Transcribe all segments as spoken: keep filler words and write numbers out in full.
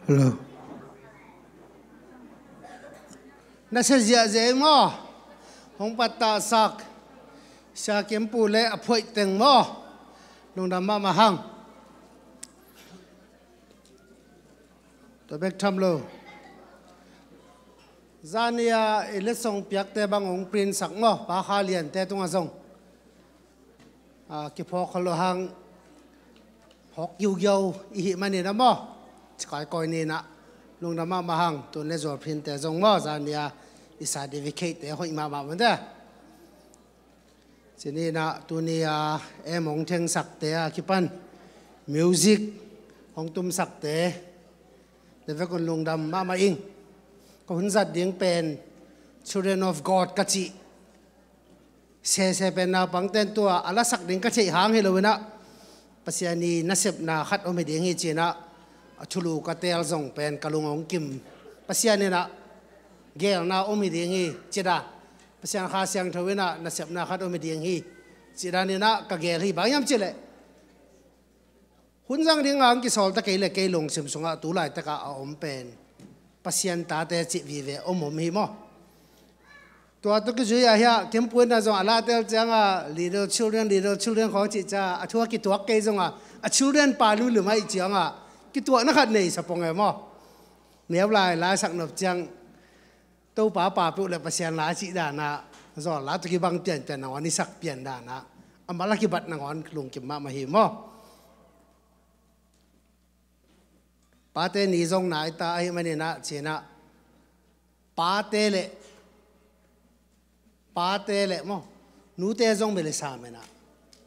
Hello. Na sia ziahziah ei maw? Hong pattahsak Sia Kim Pu le a phuaih teng maw? Lungdam mahmah hang. Tua bek tham lo. Zani-a i letsong piakte bang hong print sak maw? Pa Kha Liante tungah zong a kiphawk khol lo hang phawk giugiau i hih manin a maw? Cikawikawi ni-in ah lungdam mahmah hang. Tun le zual printe zong maw, zani-a i certificate-te hoih mahmah mawk te. Ci ni-in ah tuni-a em hong thengsakte a kipan music hong tumsakte na vekun lungdam mahmah ing. Ka hun zat ding pen Children of God ka cih sese pen naupangte'n tua a lasak ding ka theih hang hi lo-in ah, Pasian i nasepna khat om hi ding hi ci-in ah, a thulu ka teel zong pen ka lung hong kim. Pasian in ah geelna om hi ding hi ci dan, Pasian Kha Siangtho in ah nasepna khat om hi ding hi ci dan in ah ka geel hi. Bang hiam cih leh hun zang ding hang kisawl ta kei le kei lungsim sungah tu laitak a a om pen Pasian tate cih vive om om hi maw? Tua tawh kizui-a hiah Kim Pu in ah zong a la teel ciangah little children, little children khawng cih ciang a thu a kituak kei zongah a children pa luilum ahih ciangah kituahna khat nei sa pong e maw? Neu lai, la sak nop ciang Topa pa peuh le Pasian la cih dan ah, zawl la tawh kibang pianpian nangawn i sak pian dan ah, amah la kibat nangawn lungkim mahmah hi maw? Pate ni zong nai ta ahih manin ah ci-in ah, pate le, pate le maw, nute zong bel i sam in ah,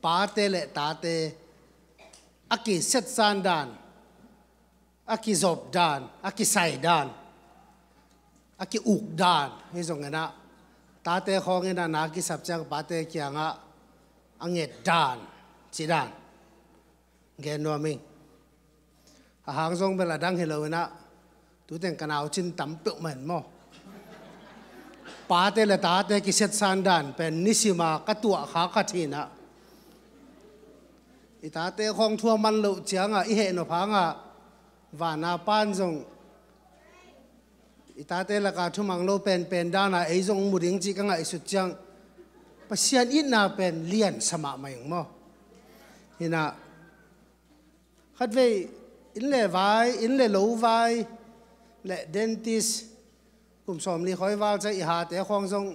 pate le tate a kisetsan dan, a kizop dan, a kisai dan, a ki-uk dan hi zongin ah, tate khawng in ah na kisap ciang pate kiangah a nget dan, ci dan gen nuam ing. A hang zong bel a dang hi lo-in ah, tu teng ka nau cin tam peuhmah in maw, pate le tate kisetsan dan pen nisim a ka tuah kha khat hi-in ah, i tate khawng thu a man loh ciangah i heh nop hangah, van a Pa'n zong i tate lakah thumang lo penpen dan a ei zong mu ding cih ka ngaihsut ciang, Pasian itna pen lian sa mahmah ing maw? Hi-in ah, khatvei inn le vai, inn le lo vai le dentist, kum sawmli khawi val ciang i hate khawng zong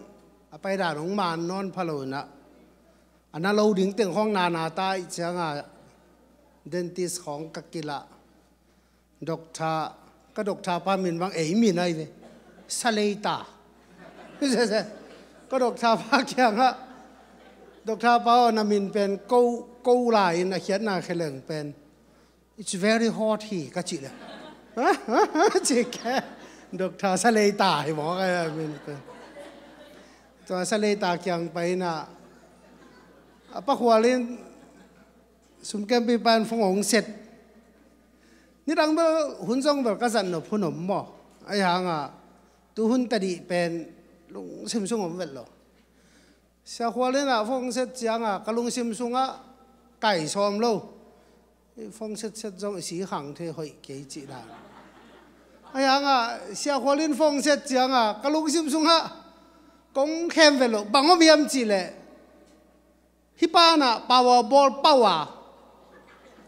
a pai dan hong man nawn pha lo-in ah, a na lo ding teng khawng nana ta ahih ciangah dentist khawng ka kilah. Doctor, ka doctor pa min bang ei min ahi ve, Salei ta. Ka doctor pa kiangah, "Doctor pa aw, na min pen ko, ko lai-in a khiatna khe leng pen, it's very hot hi," ka cih leh, "Cih kei, Doctor Salei ta hi mawk a min pen." Tua Salei ta kiang pai-in ah, a Pa Khual in sumkempi pa in phone hong set. Nidang bel hun zong bel ka zat nop hun om maw? Ahih hangah tu hun tadih pen lungsim sung om vet lo. Sia Khual in ah phone set ciangah ka lungsim sungah kai sawm lo. Phone set set zong i si khang thei hoih kei cih dan. Ahih hangah Sia Khual in phone set ciangah ka lungsim sungah kong khem vet lo. Bang om hiam cih leh, "Hih pa in ah Powerball pau a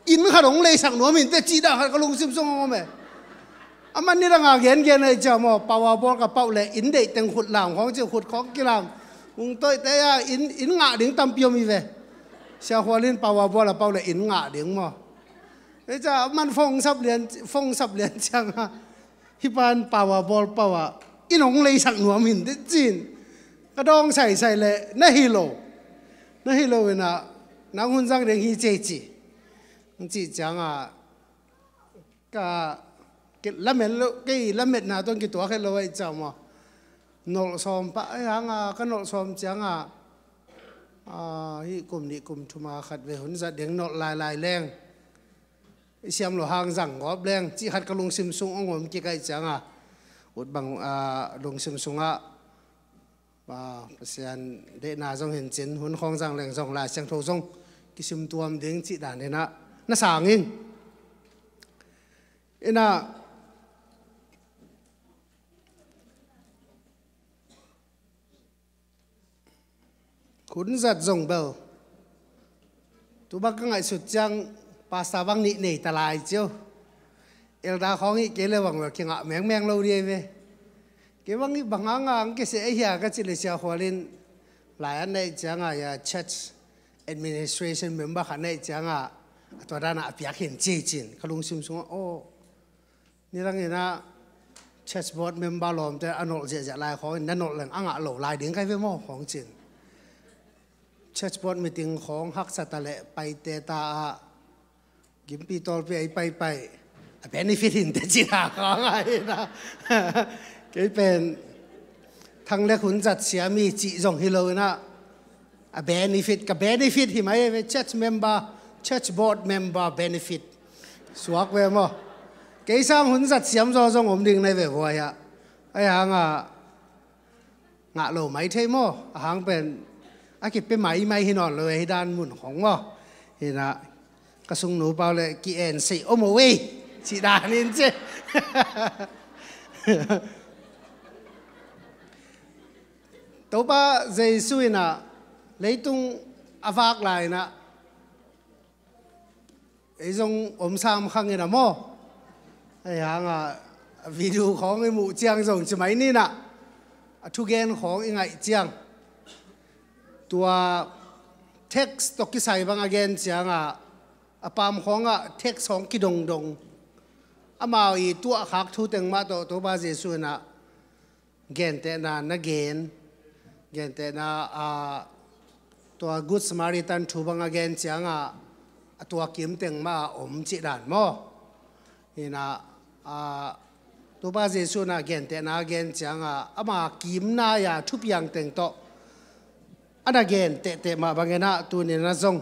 inn khat hong leisak nuam inteh," cih dan khat ka lungsim sung hong om e. Aman nidang a gengen ahih ciang maw, "Powerball ka pau leh inn deih teng khut lam khawng," ci, khut khawng kilam. Ung toihte a inn, inn ngah ding tampi om hi ve. Sia Khual in Powerball a pau leh inn ngah ding maw? Ahih ciang aman phone sap lian, phone sap lian ciangah, "Hih pa in Powerball pau a inn hong leisak nuam inteh," ci-in ka dawng saisai leh, "Na hi lo, na hi lo-in ah nang hun zang ding hi," ci, ci. Hong cih ciangah ka ki-, lamen lo, kei lametna tawh kituak het lo ahih ciang maw, nolh sawm pah ahih hangah, ka nolh sawm ciangah, ah, hih kum nih kum thum a khatvei hun zat ding nolh lailai leng, i siam loh hang zang gawp leng cih khat ka lungsim sung hong om kik ahih ciangah, ut bang, ah, lungsim sungah, ah, Pasian deihna zong hi-in cin, hun khawng zang leng zong Lai Siangtho zong kisim tuam ding cih dan in ah na sang ing. In ah, Hun zat zong bel tu bang ka ngaihsut ciang pastor bang nih nei ta lai cio. Elder khawng ih kei le bang bel kingah mengmeng lo dih ve. Kei bang ih bang hanga ang kisia ei hia ka cih le Sia Khual in lai an neih cianga ia church administration member khat neih cianga a tua dana a piak hin ci cin ka lungsim sungah aw. Nidang inah church board member lawmte a nolh ziahziah lai khawngin na nolh leng a ngah lo lai ding kai ve maw khawng cin. Church board meeting khawng haksa ta leh paite ta ah gimpi tawlpi ei paipai a benefit hinte cina khawng ah inah kei pen thanglek hun zat siam hi cih zong hi lo inah a benefit ka benefit hi mai ve church member, church board member benefit suak ve maw. Kei sang hun zat siam zaw zong om ding nei ve vuai ah ai hanga ngah lo mai thei maw a hang pen a kipe mai mai hi nawn lo hi dan mun khong maw. Hinah ka sungnu pau le ki-en sei om o ei cih danin ci. Topa Jesu inah leitung a vak lai inah ei zong om sam khang inah maw. Ei hanga video khawng i muh ciang zong ci mai ninah a thugen khawng i ngaih ciang tua text tawh kisai bang a gen cianga a pam khawngah text khawng kidongdong amau i tuahkhak thu teng mah tawh Topa Jesu inah gentehna na gen, gentehna a tua Good Samaritan thu bang a gen cianga a tua kim teng mah a om cih dan maw. Hinah a Topa Jesu na gentehna a gen cianga ama kimna ia thupiang teng tawh a na gen tehteh mah bang inah tuninah zong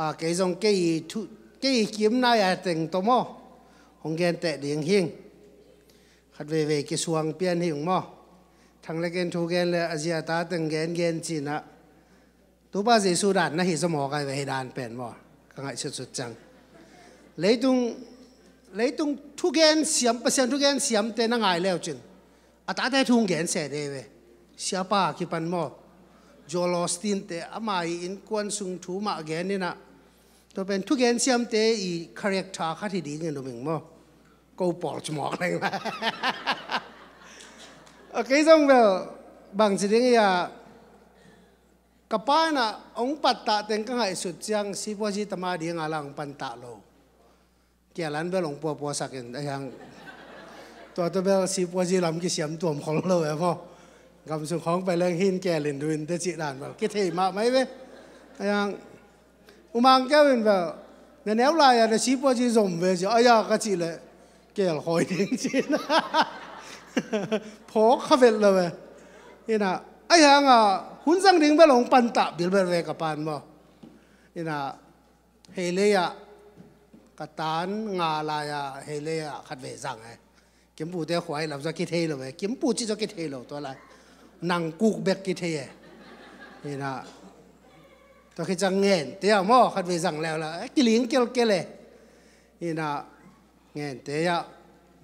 a kei zong kei thu kei kimna ia teng tawh maw hong genteh ding hing. Khat veivei kisuang pian hing maw. Thanglek in thu gen le a zia ta teng gen gen cinah Topa Jesu dan na hi zaw maw kai ve hi dan pen maw. Ka ngaihsutsut ciang leitung leitung thugen siam Pasian thugen siamte na ngai leu cin a tate thu hong gen se de ve. Siapa kipan maw Joel Osteen te ama i innkuan sung thu mah gen inah tua pen thugen siamte i character khat hi dingin um ing maw. Ko pawl cumawk leng la a kei zong bel bangci ding ia ka pa inah hong pattah teng ka ngaihsut ciang sipuazi tama dinga la hong pantah lo. Kialan bel hong puapuasakin a hiang tua tua bel sipuazi lam kisiam tuam khol lo e maw. Gamsung khawng pai leng hin kialin duin te cih dan bel kithei mah mai ve. A hiang umang keu in bel na neu lai-a na sipuazi zom ve ci a ia ka cih leh kel khawi ding cin phawk kha vet lo ve. Inah a hianga hun zang ding bel hong pantah bilbel ve ka pan maw. Inah hei lei-ah ka tan nga lai-ah hei lei-ah khat vei zang e. Kimpute khuai lam zaw kithei lo e. Kimpu cih zaw kithei lo tua lai nang kuk bek kithei e. Hinah tua khicang ngente ah maw khat vei zang leuleu e kiling kelkel e. Hinah ngente ah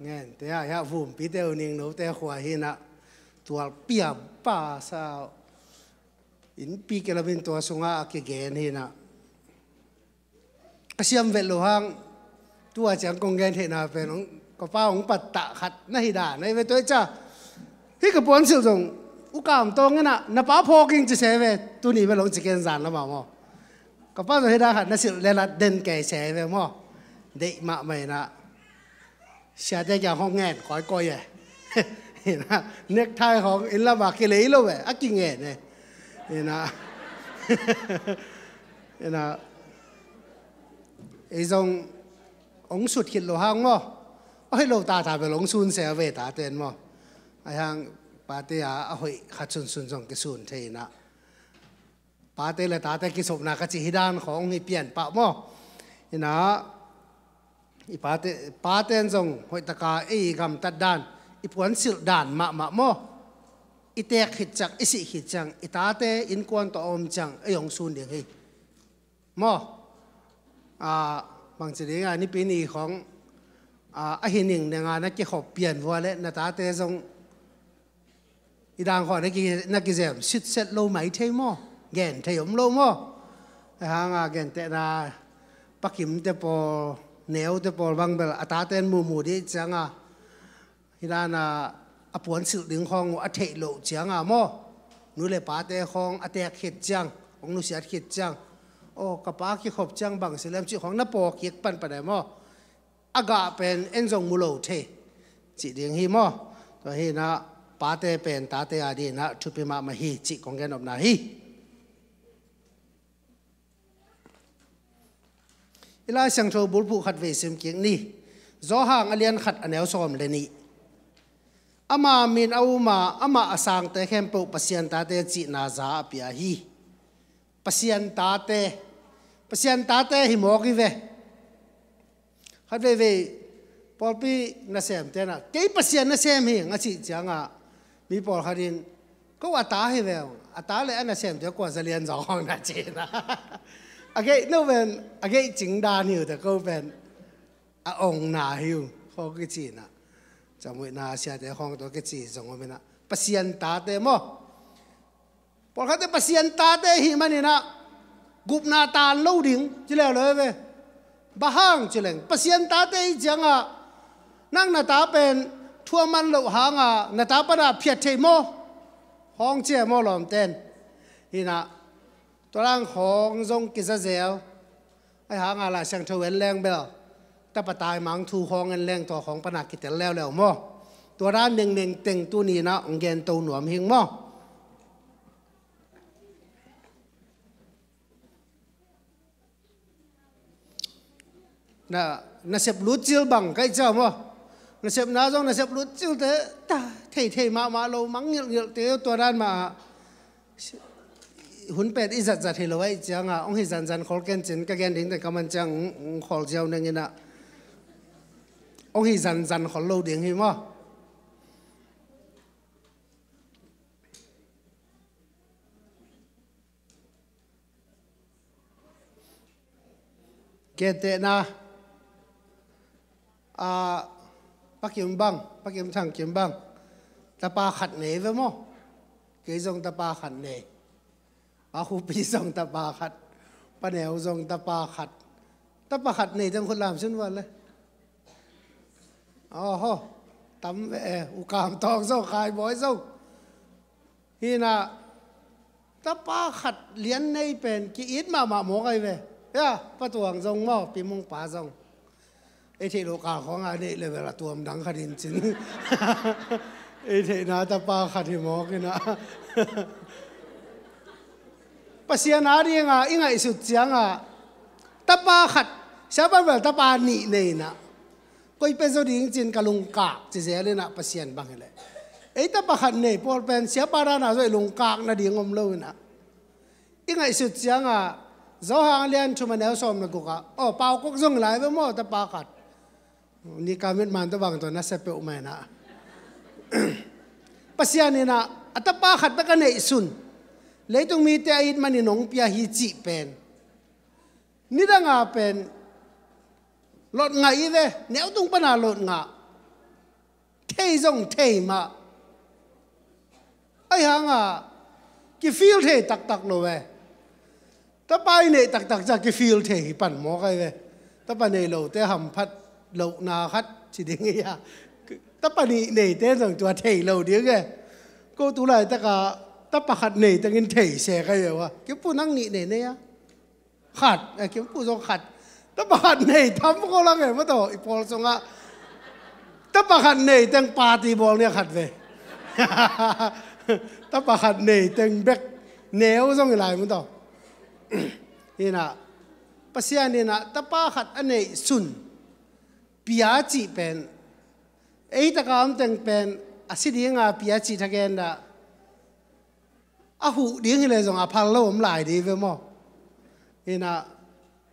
ngente ah hiah vumpite uh ningnote khua hinah tual piam pa sa innpi kilamin tua sungah a kigen hinah ka siam vet lo hang tua ciang kong gen theihna pen hong ka pa hong pattah khat na hi dan ahi ve tua hi ca. Hih ka puansilh zong u Kam Tawng inah na pa phawk ing ci se ve tuni vel hong ci ken zan lamah maw. Ka pa zong hih dan khat na silh lelat den kei se ve maw. Deih mahmah inah siate kiang hong ngen kawikawi e. Hinah nekthai hong inn lamah kilei lo e a kingen e. Hinah hinah ei zong hong sut khit lo hang maw. A hoih lo tata bel hong sun se a ve taten maw. A hiang pate a a hoih khat sunsun zong kisun thei inah pate le tate kisopna ka cih hi dan khawng hi pian pah maw. Inah i pate paten zong hoihtaka ei gamtat dan i puansilh dan mahmah maw. I teek khit ciang i sih khit ciang i tate innkuan tawh a om ciang ei hong sun ding hi maw. Bangci dinga nipi ni khawng a hi ning nenga na kikhop pian vua le na tate zong I dang khawh na ki, na kizem sitset lo mai thei maw? Gen thei om lo maw? Ahih hanga gentehna Pa Kimte pawl, Neute pawl bang bel a taten mumu dih cianga, hi dana a puan silh ding khawng uh a theih loh cianga maw? Nu le pate khawng a teek khit ciang, hong nusiat khit ciang, aw, ka pa kikhop ciang bang si lem cih khawng na pawkik panpan e maw? A gah pen en zong mu lo thei cih ding hi maw? Tua hina pate pen tate a dina thupi mahmah hi cih kong gen nopna hi. I Lai Siangtho bulphuh khatvei sim kik ni. Johan a lian khat a neu sawm le nih. Ama min a um a, amah a sangte khempeuh Pasian tate cihna za a pia hi. Pasian tate, Pasian tate hi mawk hi ve. Khat veivei pawlpi nasemte na, kei Pasian nasem hi a cih cianga mi pawlkhat in, ko a ta hi ve, a ta le a nasemte kua za lian zong hong na ci na. A geih no pen a geih cing dan hi uh teh, ko pen a ongna hi uh, khawng kici na. Camuihna siate khawng tawh kici zong om hi na. Pasian tate maw? Pawlkhatte Pasian tate hi maninah gupna taan lo ding ci leuleu ve. Bang hang ci leng Pasian tate hi ciangah nang na ta pen thu a man loh hanga na ta pana phiat thei maw? Hong cia maw lawmten? Hinah tua lang hong zong kizazel. Ahi hanga Lai Siangtho en leng bel tapa taimang thu hong en leng tua hong pana kitel leuleu maw? Tua dan nengneng teng tuninah hong gento nuam hing maw? Na, nasep lutcil bang kaih ciau maw? Nasepna zong nasep lutcilte ta theithei mahmah lo, mangngilhngilhte tua dan mah ah hun pen i zatzat hi lo ahih cianga hong hi zanzan khol kencin ka gen dingte ka man ciang hong, hong khol ziau nenginah hong hi zanzan khol lo ding hi maw? Gentehna, a, Pa Kim bang, Pa Kim Thang Kim bang tapa khat nei ve maw? Kei zong tapa khat nei. Pa Khupi zong tapa khat. Pa Neu zong tapa khat. Tapa khat nei teng khut lam sin val le. Oho, tam ve e, U Kam Tawng zong, Khai Bawi zong. Hinah tapa khat lian nei pen ki-it mahmah mawk ahi ve. Ya, Pa Tuang zong maw, Pi Mung pa zong. Ei theih loh kal khawngah neih level a tuam dang khat in cin. Ei theihna tapa khat hi mawk inah. Pasian a dinga i ngaihsut ciangah tapa khat, siapa bel tapa nih nei inah. Koi pia zo ding cin ka lungkak ci zel inah Pasian bang hileh. Ei tapa khat nei pawl pen siapa dana zo i lungkak nading om lo inah. I ngaihsut cianga Johan a lian thum a neu sawm le gukah, aw, Pau Kok zong lai ve maw tapa khat. Nika mitman tawh bang tawh na sia peuhmah inah. Pasian inah a tapa khat bek a neihsun leitung mite a it manin hong pia hi cih pen nidanga pen lot ngah i ve, neutung pana lot ngah. Thei zong thei mah. Ahi hanga kifeel thei taktak lo ve. Tapa i neih taktak ca kifeel thei hi pan mawk ahi ve. Tapa nei lote hamphat lohna khat ci ding hi a. Tapa nih neite zong tua thei lo ding e. Ko tu laitaka tapa khat nei tengin thei se ka hi ve ua. Kipu nang nih nei nei a. Khat, eh, Kimpu zong khat. Tapa khat nei tham ko lang e, mataw, i pawl sungah. Tapa khat nei teng party bawl nia khat ve. Tapa khat nei teng bek neu zong i lai, mataw. Hinah, Pasian inah tapa khat a neihsun pia cih pen, ei taka om teng pen a si dinga pia cih thagen dah a huh ding hileh zong a phal lo om lai ding ve maw? Hinah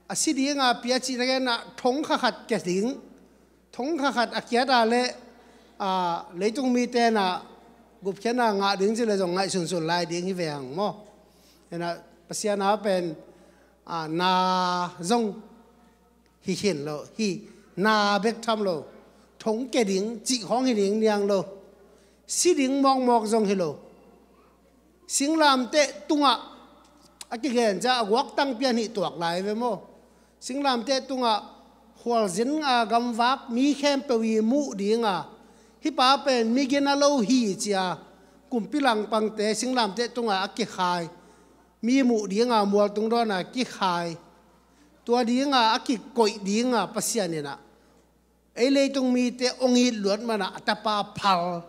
a si dinga pia cih thagen ah thong kha khat kia ding, thong kha khat a kiat a leh, a, leitung mite na gupkhiatna ngah ding cih leh zong ngaihsunsun lai ding hi ve hang maw? Hinah Pasian a pen, a, na zong hi khin lo, hi na bek tham lo, thong kia ding cih khawng hi ding niang lo, si ding mawkmawk zong hi lo. Singlamteh tungah a kigen ciang a guaktang pian hih tuak lai ve maw? Singlamteh tungah khualzin a gamvak mi khempeuh i muh dinga, hih pa pen migina lo hi cia kumpi langpangte singlamteh tungah a kikhai, mi muh dinga mualtung dawnah kikhai, tua dinga a kikoih dinga Pasian inah ei leitung mite hong it luat manah a tapa phal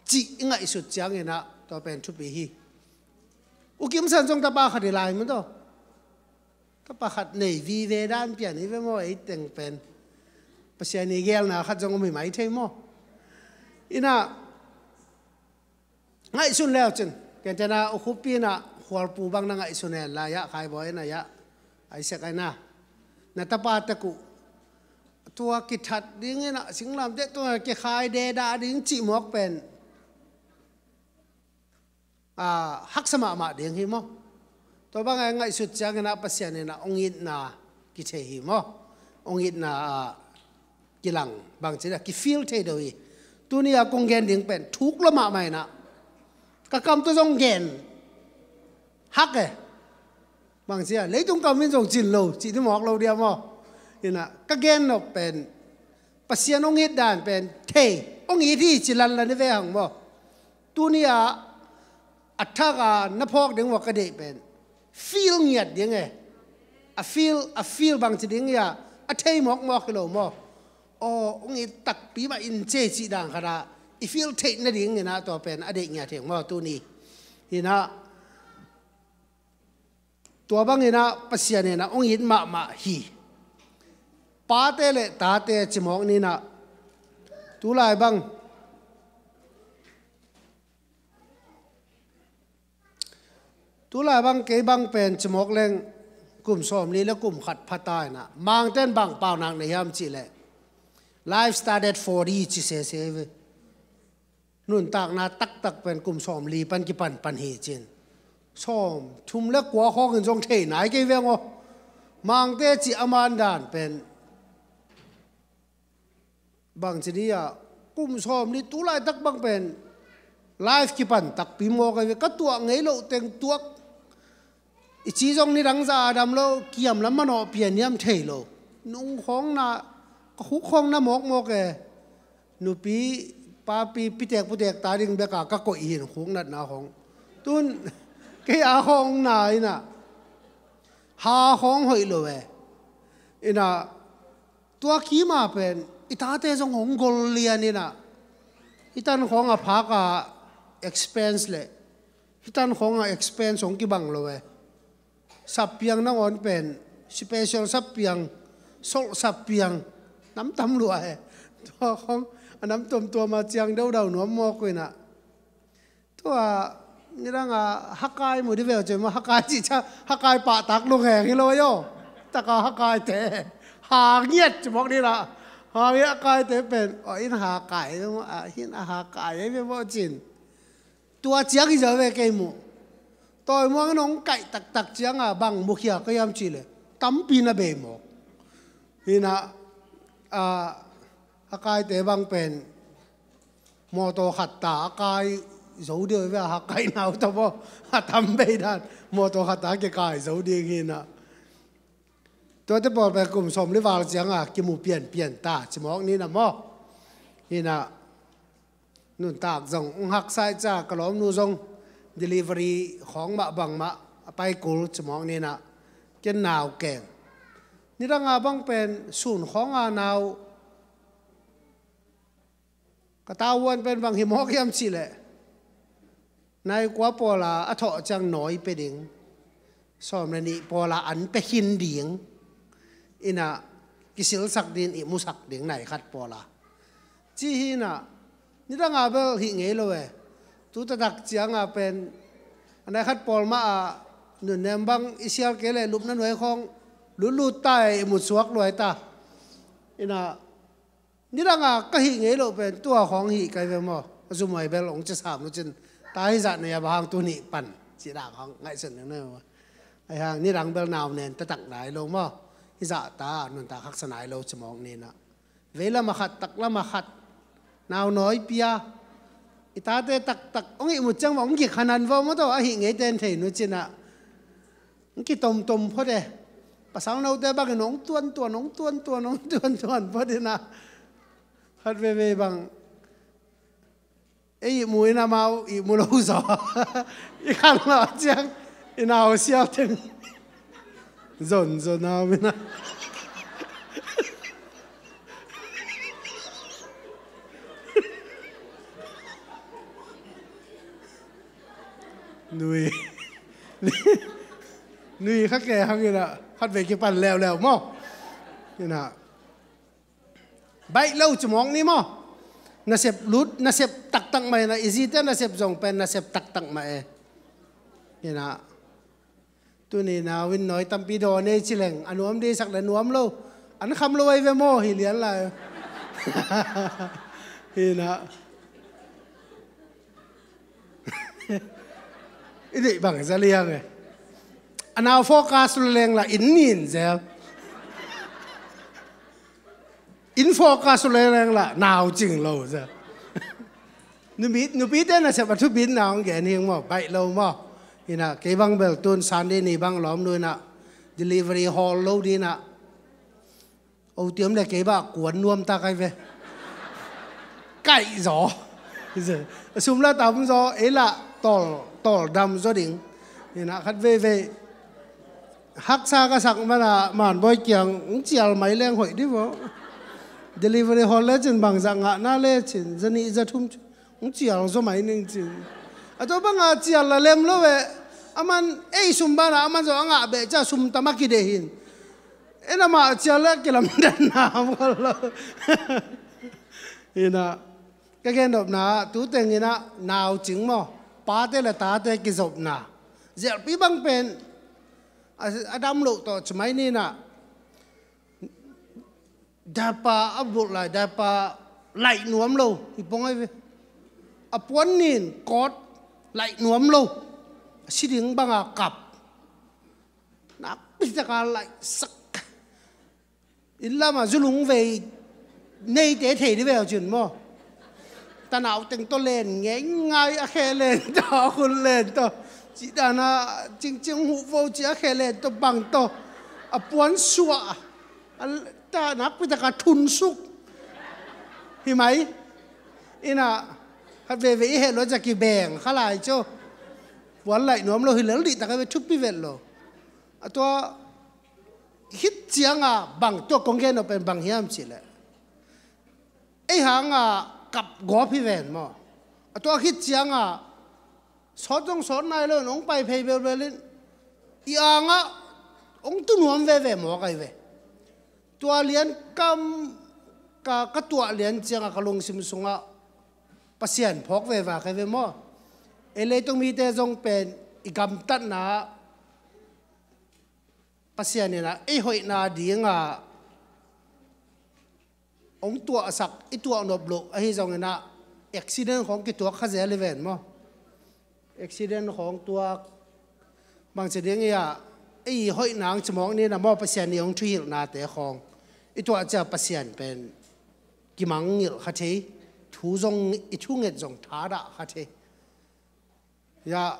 cih i ngaihsut cianginah tua pen thupi hi. U Kim San zong tapa khat hi lai maw taw? Tapa khat nei vive dan pian hi ve maw, ei teng pen. Pasian i gelna khat zong om hi mai thei maw? Inah ngaihsun leu cin, kentena u Khup inah khualpu bang na ngaihsun hen lai ah, Khaibawi inah ah, Isaac inah, na tapa tek uh tua kithat dinginah singlamteh tua kikhai deda ding cih mawk pen a, haksa mahmah ding hi maw? Tua bang a ngaihsut cianginah Pasian inah hong itna kithei hi maw? Hong itna a kilang bangci a kifeel thei deuh hi. Tuni a kong gen ding pen thuk lo mahmah inah ka kam tawh zong gen hak e. Bangci a leitung kam in zong cin lo cih ni mawk lo dia maw? Inah ka gen nop pen Pasian hong it dan pen thei, hong it hi ci lanlan i ve hang maw? Tuni a a thak a na phawk ding maw ka deih pen feel ngiat ding e. A feel, a feel bangci ding ia a thei mawkmawk hi lo maw? Aw, hong it takpi mah in cei cih dan khat ah i feel theih nading inah tua pen a deih ngiat hi maw tuni? Inah tua bang inah Pasian inah hong it mahmah hi. Pate le tate cimawk ninah tulai bang, tulai bang kei bang pen cimawk leng kum sawmli le kum khat phata inah Mangten bang paunak na hiam cihleh life started forty ci sese ve. Nuntakna taktak pen kum sawmli pan kipanpan hi cin. Sawmthum le kua khawngin zong thei nai kei veng aw. Mangte cih a man dan pen bangci ni ah kum sawmli tulaitak bang pen life kipan takpi maw kei ve, ka tuah ngei loh teng tuak. I ci zong nidang za a dam lo, kiam lam manawh pian niam thei lo. Nung khawng na, ka khuk khawng na mawkmawk e. Nupi papi pitek putek ta ding beka ka koih hin khuk natna khawng. Tun kei a khawng na inah ha khawng hoih lo e. Inah tua kima pen i tate zong hong gol lian inah i tan khawng a phak a expense le i tan khawng a expense hong kibang lo e. Sappiang nangawn pen special sappiang, solh sappiang nam tam lua e. Tua khawng a nam tuamtuam a ciang dodau nuam mawk uh inah tua nidang a hakai mu di veu cei maw, hakai cih ciang hakai pahtak lungheng hi lo aw. Taka hakaite ha ngiat cimawk ninah ha ngiat hakaite pen aw in hakai maw, a hin a hakai ei ve maw cin. Tua ciang hi zo ve kei muh. Tawimuang in hong kaih taktak cianga bang mukhia ka hiam cihleh tampi na bei mawk. Hinah a, a kaite bang pen mawtaw khat ta a kai zo ding ve, a kaihna uh tawh maw, a tam bei dan mawtaw khat ta a kikai zo ding hinah. Tuate pawl pen kum sawm li val cianga kimu pianpian ta cimawk ninah maw. Hinah nuntak zong hong haksa ih ciang ka lawmnu zong delivery khawng mah bangmah a pai kul cimawk ninah ken nau keng. Nidanga bang pen sun khawnga nau ka tavuan pen bang hi mawk hiam cihleh nai kua pawla a thawh ciang nawi pia ding, sawm le nih pawla an pia khin ding inah kisilsak ding, i musak ding nai khat pawla. Ci hinah nidanga bel hih ngei lo e. Tu taktak cianga pen a nai khat pawl mah a nunnem bang i sial kei le lupna nuai khawng lutlut ta e, i mutsuak luai ta. Inah nidanga ka hih ngei loh pen tua khawng hih kai ve maw. A zumhuai bel hong cia sam lo cin ta hizah nei a bang hang tu nih pan cih dah khawng ngaihsun ding na maw. Ahi hang nidang bel nau nen taktak nai lo maw. Hizah ta nuntak haksa nai lo cimawk ninah veilam a khat taklam a khat nau nawi pia I tate taktak hong ihmut ciang bang hong gik hanan vaw maw taw, ahi ngei ten thei nu cinah hong kitomtom phot e. Pasal note bangin hong tuantuan, hong tuantuan, hong tuantuan phot inah khat veivei bang ei ihmu in amau ihmu lo zaw. I khan lo ciang i nau sial teng zon zon a om inah nui nui kha ke hang inah khat vei kipan leuleu maw. Inah baih lo ci mawk ni maw. Nasep lut, nasep taktak mah inah, i zite nasep zong pen nasep taktak mah e. Inah tuni nau in nawi tampi dawn ei ci leng a nuam dei sak le nuam lo, an kham lo ei ve maw hi lian lai. Inah i deih bang za liang e. A nau focus lo leng la inn nin zel. Inn focus lo leng la nau cing lo zel. Nupi, nupite nasep a thupitna hong gen hing maw, baih lo maw. Inah kei bang bel tun Sunday ni bang lawm nu inah delivery hall lo dinah otiam le kei bah kuan nuam ta kai ve. Kaih zaw. A sum la tam zaw, ei lah tawl, tawl dam zaw ding. Inah khat veivei haksa ka sak mana manbawi kiang hong cial mai leng hoih di vaw. Delivery hall le cin bangzah ngahna le cin zanih zathum cin hong cial zaw mai ning cin. A tua banga cial la lem lo ve. Aman ei sum bana aman zaw a ngah beh cia sum tam a kideh hin. Ei na mah cial le kilamdanna om kol lo. Inah ka gendopna tuteng inah nau cing maw, pate le tate kizopna. Zialpi bang pen a, a dam loh tawh ci mai ninah daipa a bulh lai, daipa laih nuam lo hi pong ai ve. A puan nin kawt laih nuam lo. A si ding banga kap. Nakpitaka laihsak. Inn lamah zulung vei neite thei di veu cin maw. Tanau teng tawh len ngeingai a khe len tawh a khun len tawh. Cih dana cingcing huh vo cih a khe len tawh bang tawh. A puan suah. A ta nakpitaka thunsuk. Hi mai. Inah khat veivei i heh lo cia kibeng kha lai cu. Puan laih nuam lo hi lel dih taka ve thupi vet lo. A tua khit cianga bang tua kong gen aw pen bang hiam cihleh ei hanga kap gawp hi ven maw. A tua khit cianga sawt zong sawt nai lo in hong pai phei belbel in i angah hong tu nuam veve maw kai ve. Tua lian kam ka, ka tuah lian cianga ka lungsim sungah Pasian phawk veva kai ve maw. Ei leitung mite zong pen i gamtatna Pasian inah ei hoihna dinga hong tuahsak i tuah nop loh ahi zonginah accident khawng kituak kha zel i ven maw. Accident khawng tuak bangci ding i ah ei hoihna ang cimawk nina maw Pasian i hong thuhilhnate khawng i tuah cia Pasian pen kimangngilh kha thei. Thu zong i thunget zong thadah kha thei. Yah,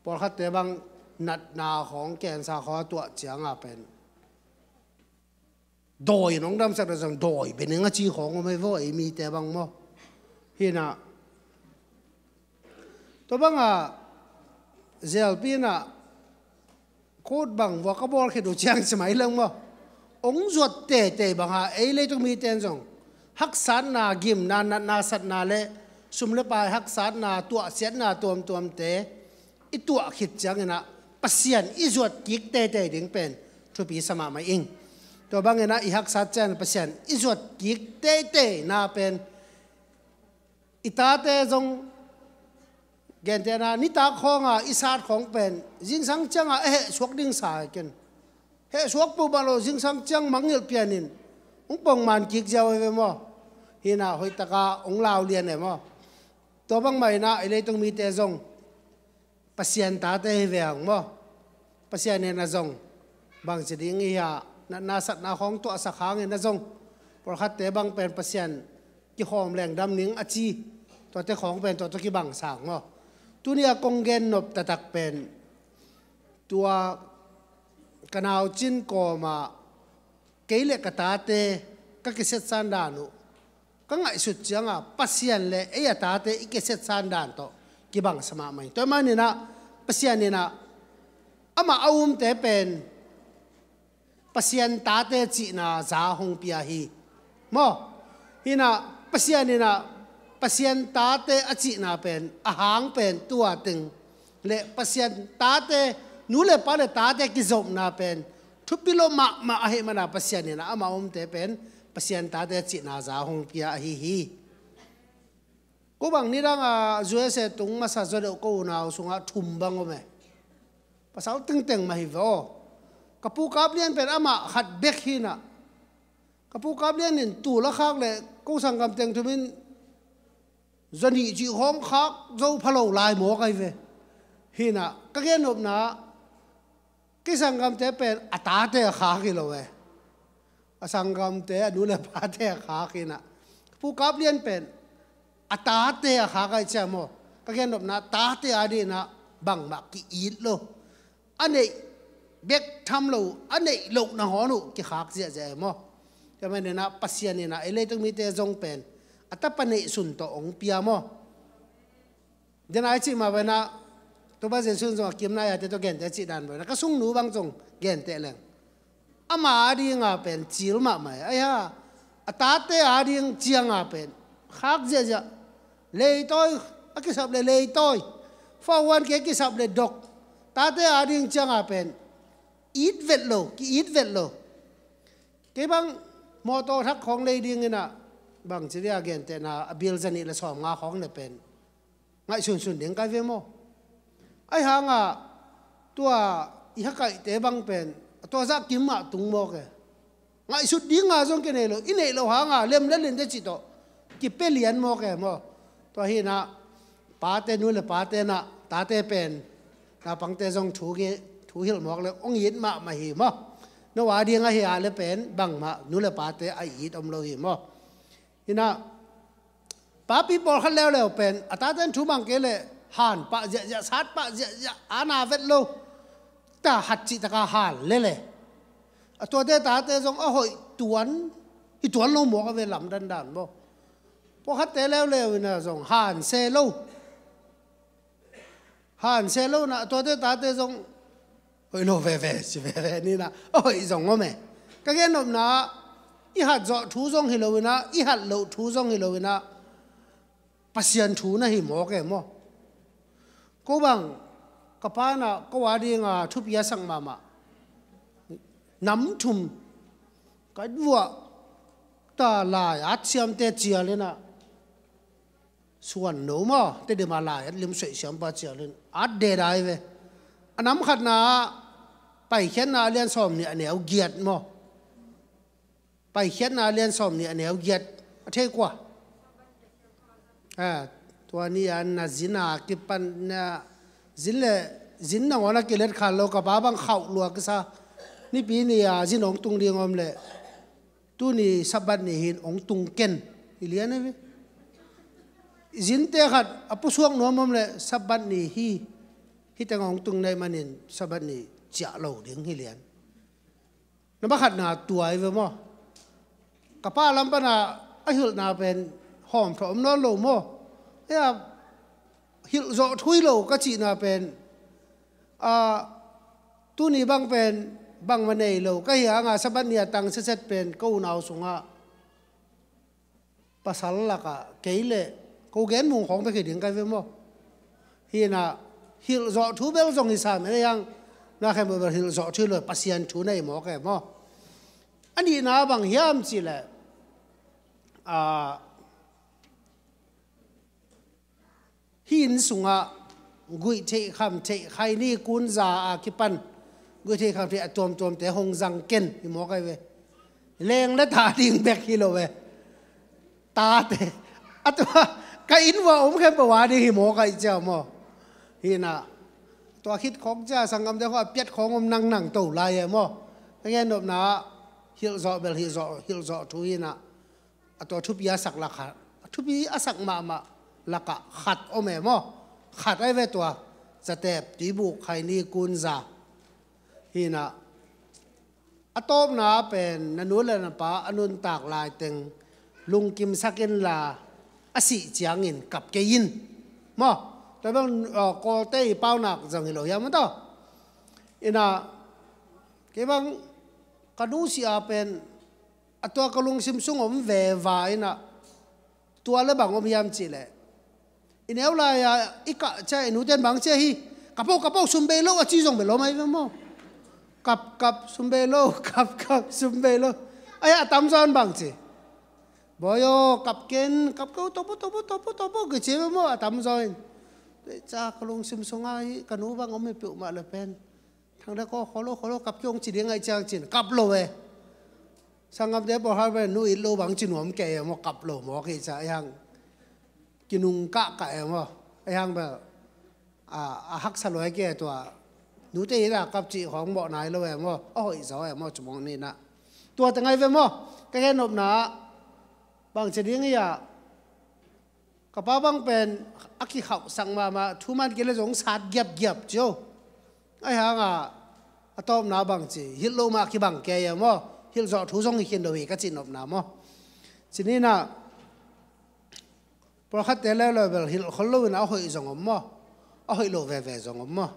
pawlkhatte bang natna khawng cancer khawng a tuah cianga pen dawi in hong damsak deuh zong dawi bening a ci khawng om ei vaw ei mite bang maw. Hinah tua banga zialpi inah Khut bang vua ka bawl khit uh ciang ci mai leng maw. Hong zuat teitei banga ei leitung mite in zong haksatna, gimna, natna, satna le sum le pai haksatna, tuahsiatna tuamtuamte i tuah khit cianginah Pasian i zuat kik teitei ding pen thupi sa mahmah ing. Tua banginah i haksat ciangin Pasian i zuat kik teitei na pen i tate zong gentehna nitak khawnga i sat khawng pen zingsang cianga a heh suak ding sa ken. Heh suak peuhmah lo zingsang ciang mangngilh pianin hong pongman kik ziau hi ve maw. Hinah hoihtaka hong lau lian e maw. Tua bangmah inah i leitung mite zong Pasian tate hi ve ang maw. Pasian in a zong bangci ding i hia, natna satna khawng tuahsak hangin a zong pawlkhatte bang pen Pasian kikhawm lengdam ning a ci. Tuate khawng pen tua tawh kibang sang maw? Tuni a kong gen nop taktak pen tua ka naucin kawmah kei le ka tate ka kisetsan dan uh ka ngaihsut cianga Pasian le ei a tate i kisetsan dan tawh kibangsa mahmah hi. Tua maninah Pasian inah amah a umte pen Pasian tate cihna za hong pia hi. Maw? Hinah Pasian inah Pasian tate a cihna pen a hang pen tua teng le Pasian tate, nu le pa le tate kizopna pen thupi lo mahmah ahih mana Pasian inah amah a umte pen Pasian tate cihna za hong pia ahi hi. Ko bang nidang a U S A tung masa zaw deuh ko unau sungah thum bang om e. Pasal tengteng mah hi ve aw. Ka pu Kap Lian pen amah khat bek hinah, ka pu Kap Lian in tul a khak le ko sanggam teng thum in zanih cih khawng khak zo pha lo lai mawk ahi ve. Hinah ka gen nopna, kei sanggamte pen a tate a khak hi lo e. A sanggamte a nu le pate a khak hinah, pu Kap Lian pen a tate a khak ahi cia maw? Ka gen nopna tate a dinah bangmah ki-it lo. A neih bek tham lo, a neih loh nangawn uh kikhak ziahziah e maw? Tua maninah Pasian inah ei leitung mite zong pen a tapa neihsun tawh hong pia maw? Dena i cih mah venah, tua Pasian sun zong a kimna yate tua gente cih dan venah ka sungnu bang zong gente leng ama a dinga pen cil mahmah e. Ahi ha, a tate a ding cianga pen khak ziahziah. Leitawi a kisap le leitawi, fahuan ke kisap le dok, tate a ding cianga pen it vet lo, ki-it vet lo. Kei bang mawtaw thak khawng lei dinginah bangci dia gentehna a bil zanih le sawmnga khawng le pen ngaihsunsun ding kai ve maw? Ahi hangah tua i hakaihte bang pen a tua zah kim mah tung mawk e. Ngaihsut dinga zong kinei lo, i neih lo hanga lemlelin te cih tawh kipia lian mawk e maw? Tua hinah pate, nu le pate nah tate pen naupangte zong thu hilh mawk le hong it mahmah hi maw? No a ding ahi a le pen bangmah nu le pate a it om lo hi maw? Hinah papi pawlkhat leuleu pen a taten thu mang kei le han pah ziahziah, sat pah ziahziah, a na vet lo. Ta hat cihtaka han lele. A tuate tate zong a hoih tuan hi tuan lo mawk a ve lamdandan maw? Pawlkhatte leuleu inah zong han se lo. Han se lo nah tuate tate zong hoih lo veve ci veve ninah a hoih zong om e. Ka gen nopna i hat zawh thu zong hi lo inah i hat loh thu zong hi lo inah Pasian thu na hi mawk e maw? Ko bang ka pa inah ko a dinga thupi a sak mahmah nam thum ka vuah ta lai at siamte cial inah suan no maw, Tedim a lai at lim suaih siampa cialin at dedai ve. A nam khatna ah Paikhiatna a lian sawm nih a neu giat maw? Paikhiatna a lian sawm nih a neu giat a thei kua? Tua ni a na zin a kipan na zin le zin nangawn a kilet khan lo, ka pa bang khauh lua kisa. Nipi ni a zin hong tung ding om le tuni Sabbath ni hin hong tung ken hi lian a ve. Zinte khat a pusuak nuam om le Sabbath ni hi, hi teng hong tung naih manin Sabbath ni ciah lo ding hi lian. Na bakhatna tua hi ve maw? Ka pa lam pana a hilhna pen hawmthawh om nawn lo maw? Hia hilh zawh thu hi lo ka cihna pen a tuni bang pen bangmah nei lo ka hi hanga Sabbath ni a tang setset pen ka unau sungah pasal lakah kei le ko gen mung khawng bek hi ding kai ve maw? Hinah hilh zawh thu bel zong hi sam en a hiang na khem bel hilh zawh thu hi lo, Pasian thu nei mawk e maw? A nihna bang hiam cihleh a Hih inn sungah guih theih kham theih khaini kunza a kipan guih theih kham theih a tuamtuamte hong zang ken hi mawk ahi ve. Leng le ta ding bek hi lo ve. Tate a tua ka inn uah om khempeuh a ding hi mawk ahi cia maw? Hinah tua khit khawng cia sanggamte khawng a piat khawng om nangnang to lai e maw? Ka gen nopna ah hilh zawh bel hilh zawh, hilh zawh thu hinah a tua thupi a sak lak kha, a thupi a sak mahmah lakah khat om e maw? Khat ahi ve tua, zatep, tuibuk, khaini, kunza. Hi inah, a tawpna pen na nu le na pa a nuntak laiteng lungkimsak inla, a sih ciangin kap kei in maw? Tua bang, uh, Kawlte i paunak zong hi lo hiam maw taw? Inah, kei bang ka nu sih a pen a tua ka lungsim sung om veva inah, tua le bang om hiam cihleh, i neu lai-a i kah ciah i nuten bang ciah hi, "Kap o, kap o, sum bei lo," a ci zong bel om ahi ve maw? "Kap, kap, sum bei lo, kap, kap, sum bei lo." Ahi a tamzaw in bang ci? "Bawi aw, kap ken, kap ko, tawp o, tawp o, tawp o, tawp o," kici ve maw a tamzaw in. Tua ciah ka lungsim sungah hi, ka nu bang om hi peuhmah le pen, "Thang Dek aw, kholo, kholo, kap kei ung," ci ding ahih ciang cin kap lo e. Sanggamte pawlkhat pen nu it lo bang ci nuam kei e maw, kap lo mawk hi ciah, ahi hang kinung kahkah e maw? Ahi hang bel, a, a haksa luai kei e tua, nute it a kap cih khawng mawh nai lo e maw? A hoih zaw e maw, ci mawk ni inah. Tua teng ahi ve maw? Ka gen nopna ah bang ci ding hi a, ka pa bang pen a kikhauhsak mahmah, thu man kei le zong sat giapgiap cio. Ahi hang a, a tawpna bang ci, hilh lo mah kibang kei e maw? Hilh zawh thu zong hi khin lo hi ka cih nopna maw? Ci ni inah, pawlkhatte leuleu bel hilh khol lo inah a hoih zong om maw? A hoih lo veve zong om maw?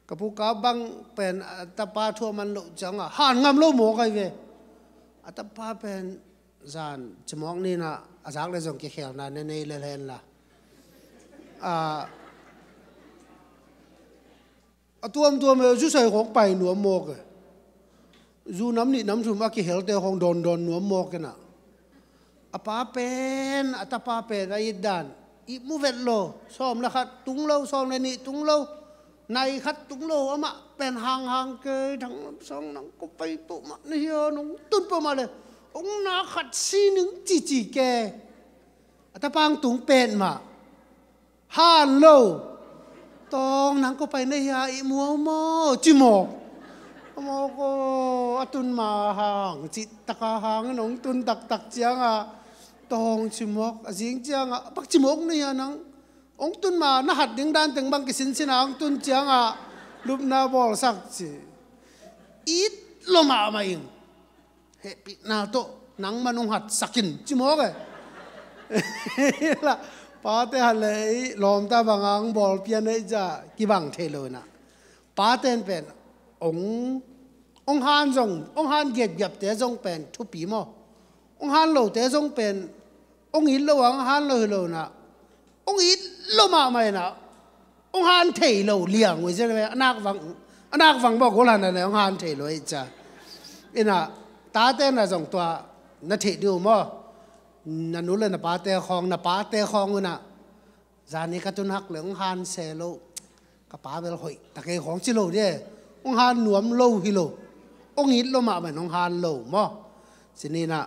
Ka pu Kap bang pen a tapa thu a man loh ciangah han ngam lo mawk ahi ve. A tapa pen zan ci mawk ni inah, a zak le zong kikhelna na nei lel hen la. A, a tuamtuam e, zusai khawng pai nuam mawk e. Zu nam nih nam thum a kihelte khawng dawndawn nuam mawk inah, a pa pen, a tapa pen a it dan ihmu vet lo. Sawm le khat tung lo, sawm le nih tung lo, nai khat tung lo, amah pen hanghang kei, Thang Lam Sang, nang ko pai peuhmah na hi a, nong tun peuhmah le hong na khat si ning, cici kei. A tapa hong tung petmah han lo. Tawng, nang ko pai na hi a, ihmu a om aw, ci mawk. A mawk aw, a tun ma hang, cih taka hangin hong tun taktak ciangah, Tawng, ci mawk. A zing ciangah, bang ci mawk na hi a nang? Hong tun ma na hat ding dan teng bang kisinsin a hong tun ciangah lupna bawlsak ci. It lo mahmah ing. Hehpihna tawh nangman hong hatsak in, ci mawk e. Pate hat le ei lawmta banga hong bawl pian ei ciah kibang thei lo inah. Pate in pen hong, hong han zong, hong han giatgiapte zong pen thupi maw? Hong han lote zong pen, hong it lo a hong han lo hi lo inah, hong it lo mahmah inah, hong han thei lo liang uh hi zen ve. A nak vang, a nak vang bawk gol han a le hong han thei lo ahih ciang. Inah, tate na zong tua na theih ding uh maw? Na nu le na pate khawng, na pate khawng uh inah, zani ka tun hak le hong han se lo, ka pa bel hoih ta kei khawng ci lo ding e. Hong han nuam lo hi lo. Hong it lo mahmah in hong han lo maw? Ci ni inah,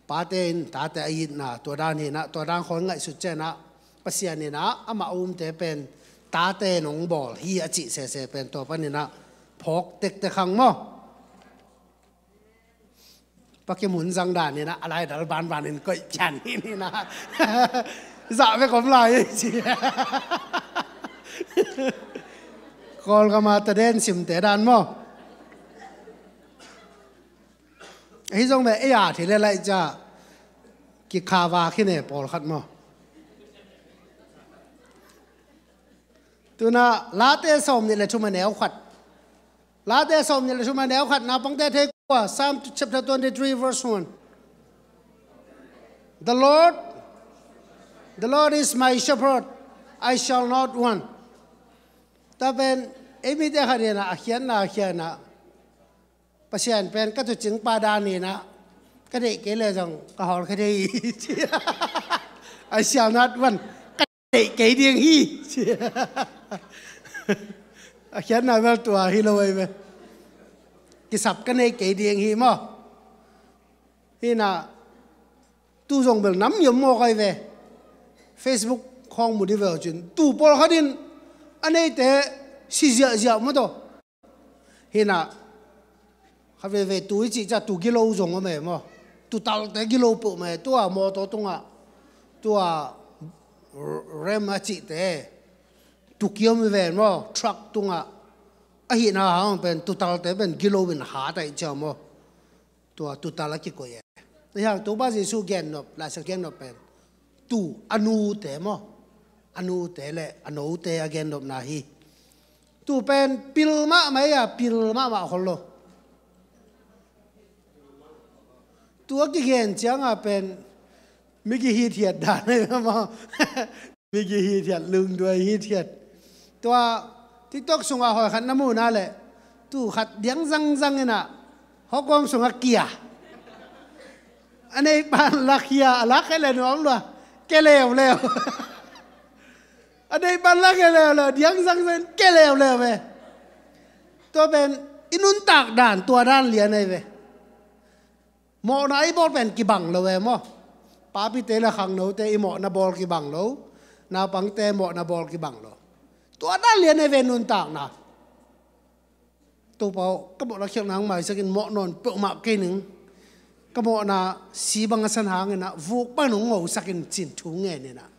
pate in tate a itna tua dan hi inah, tua dan khawng ngaihsut ciang inah, Pasian inah amah a umte pen tate in hong bawl hi a cih sese pen tua pan inah phawk tektek hang maw? Pakim hun zang dan inah a laidal banbanin koih pian hi inah. Zah bek om lai hi ci. Kawlgam a taden simte dan maw? Ahi zong ve, ei a thei le laih ciah kikhava khin e pawlkhat maw? Tu inah Late sawmnih le thum a neu khat. Late sawmnih le thum a neu khat, naupangte thei kua? Psalm chapter twenty-three, verse one. The Lord, the Lord is my shepherd, I shall not want. Tua pen ei mite khat inah a khiatna, a khiatna, Pasian pen ka tuucing pa dan inah, ka deih kei le zong ka hawl kha thei hi. I shall not want. Ka deih kei ding hi. A khiatna bel tua hi lo ahi ve. Kisap ka nei kei ding hi maw? Hi inah, tu zong bel nam i om mawk ahi ve. Facebook khawng mu dih ve uh cin, tu pawlkhat in a neite si ziahziah maw taw. Hi inah, kha veve tu i cih ciah tu gilo zong om e maw? Tu talte gilo peuhmah e, tua mawtaw tungah tua rem a cihte, tukiom hi ven maw, truck tungah, ahihna hang pen tutalte pen gilo in hat ahih ciang maw, tua tutal a kikoih e. Ahi hang Topa Jesu gennop, Laisiangtho gennop pen tu a nute maw, a nute le a note a gennopna hi. Tu pen pil mahmah hi a, pil mahmah khol lo. Tu a kigen cianga pen mi kihithiat dan ahi maw. Mi kihithiat, lungduai hithiat. Tua TikTok sungah hoi khat na muhna le, tu khat diang zangzang inah, hawkawm sungah kia. A neipan lak hia, a lak kei le nuam lua, ke leuleu. A neipan lak ke leuleu, diang zangzang ke leuleu ve. Tua pen i nuntak dan, tua dan lian ahi ve. Mawhna i bawl pen kibang lo e maw. Papite le khangnote i mawhna bawl kibang lo. Naupangte mawhna bawl kibang lo. Tua dan lian e ve nuntakna. Topa aw, ka mawhna khialhna hong maisak in, mawh nawn peuhmah kei ning. Ka mawhna si bang a san hang inah, vuk bang hong ngosak in cin thu ngen inah.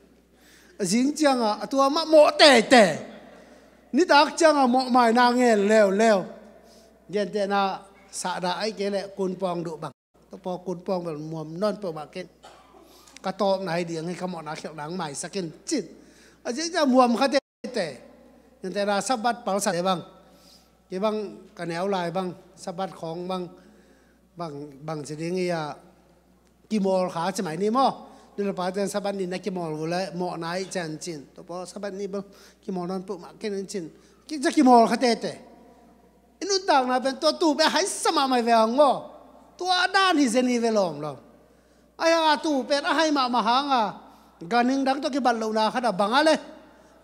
A zing cianga a tua mah mawh teitei. Nitak cianga mawh maina ngen leuleu. Gentehna sahdah ahi kei le kunpawng duh bang. Topa aw, kunpawng bel muam nawn peuhmah kei. Ka tawpna hi ding hi, ka mawhna khialhna hong maisak in cin. A zing cianga muam kha teitei. Gentehna Sabbath palsate bang. Kei bang ka neu lai bang, Sabbath khawng bang, bang, bang ci ding hi a, kimawl kha ci mai ni maw. Nu le pate in Sabbath ni na kimawl uh le mawhna ahih ciang cin. Topa aw, Sabbath ni bel kimawl nawn peuhmah kei ning cin. Kei ciang kimawl kha teitei. I nuntakna pen tua tu pen haisa mahmah hi ve hang maw. Tua dan hi zen hi ve lawm lawm. Ahi hanga tu pen a hai mahmah hanga, ganhing dang tawh kibat lohna khat a bang a le,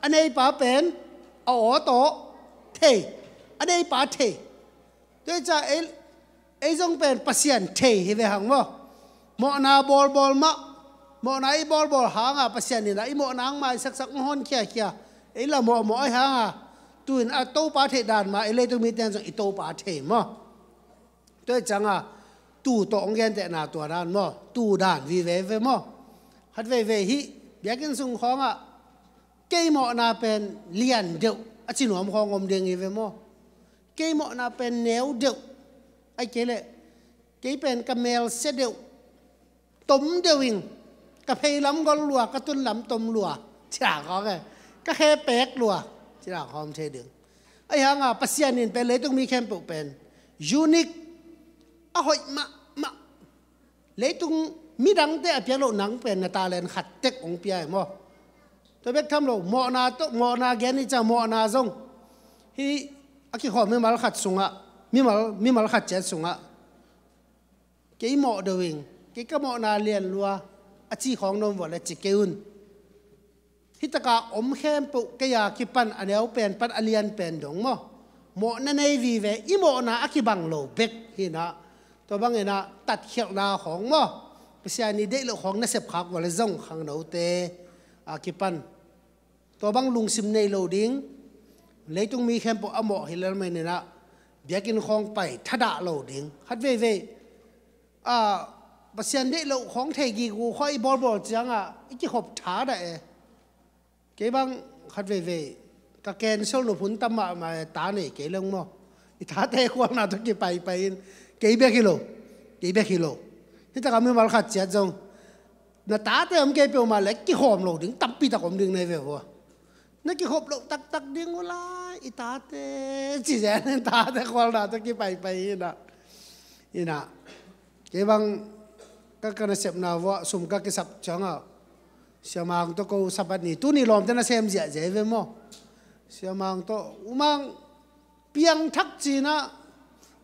a neipa pen a aw tawh thei, a neipa thei. Tua hi ciang ei, ei zong pen Pasian thei hi ve hang maw. Mawhna bawlbawl mah, mawhna i bawlbawl hanga Pasian inah i mawhna hong maisaksak, hong honkhiakhia, ei la mawhmawh ahi hanga, tu-in a Topa theih dan mah ei leitung mite in zong i Topa thei maw. Tua hi cianga tu tawh hong gentehna tua dan maw, tu dan vive ve maw. Khat veivei hih biakinn sung khawngah kei mawhna pen lian deuh a ci nuam khawng om ding hi ve maw. Kei mawhna pen neu deuh, ahi kei le kei pen ka mel sia deuh, tom deuh ing, ka pheilam gol lua, ka tunlam tom lua, ci dan khawng e, ka khe pek lua, ci dan khawng om thei ding. Ahi hanga Pasian in pen leitung mi khempeuh pen unique, a hoih mahmah. Leitung midangte a piak loh nang pen na talent khat tek hong pia hi maw. Tua bek tham lo, mawhna tawh, mawhna gen hi ciang mawhna zong. Hih a kikhawm mimal khat sungah, mimal, mimal khat ciat sungah kei mawh deuh ing, kei ka mawhna lian lua, a ci khawng na om vua le ci kei un. Hih taka om khempeuh kei a kipan a neu pen pan a lian pen dong maw. Mawhna nei vive, i mawhna a kibang lo bek hi inah. Tua bang inah tatkhialhna khawng maw, Pasian i deih loh khawng na sepkhak vua le zong khangnote a kipan tua bang lungsim nei lo ding. Leitung mi khempeuh a mawh hi lel manin ah biakinn khawng pai thadah lo ding. Khat veivei, ah, Pasian deih loh khawng thei gige khawng i bawlbawl ciangah i kikhop thadah e. Kei bang khat veivei ka cancel nop hun tam mahmah e, ta nei kei leng maw. I tate khualna tawh kipaipai in kei bek hi lo, kei bek hi lo. Hih takah mimal khat ciat zong na tate om kei peuhmah le kikhawm lo ding tampi tak om ding na hi ve uh a. Na kikhop loh taktak ding uh lai i tate, ci zen in tate khualna tawh kipaipai inah, inah. Kei bang ka, ka nasepna vuah sum ka kisap ciangah Sia Mang tawh ko Sabbath ni, tuni lawmte na sem ziahziah hi ve maw. Sia Mang tawh, U Mang, piangthak ci inah,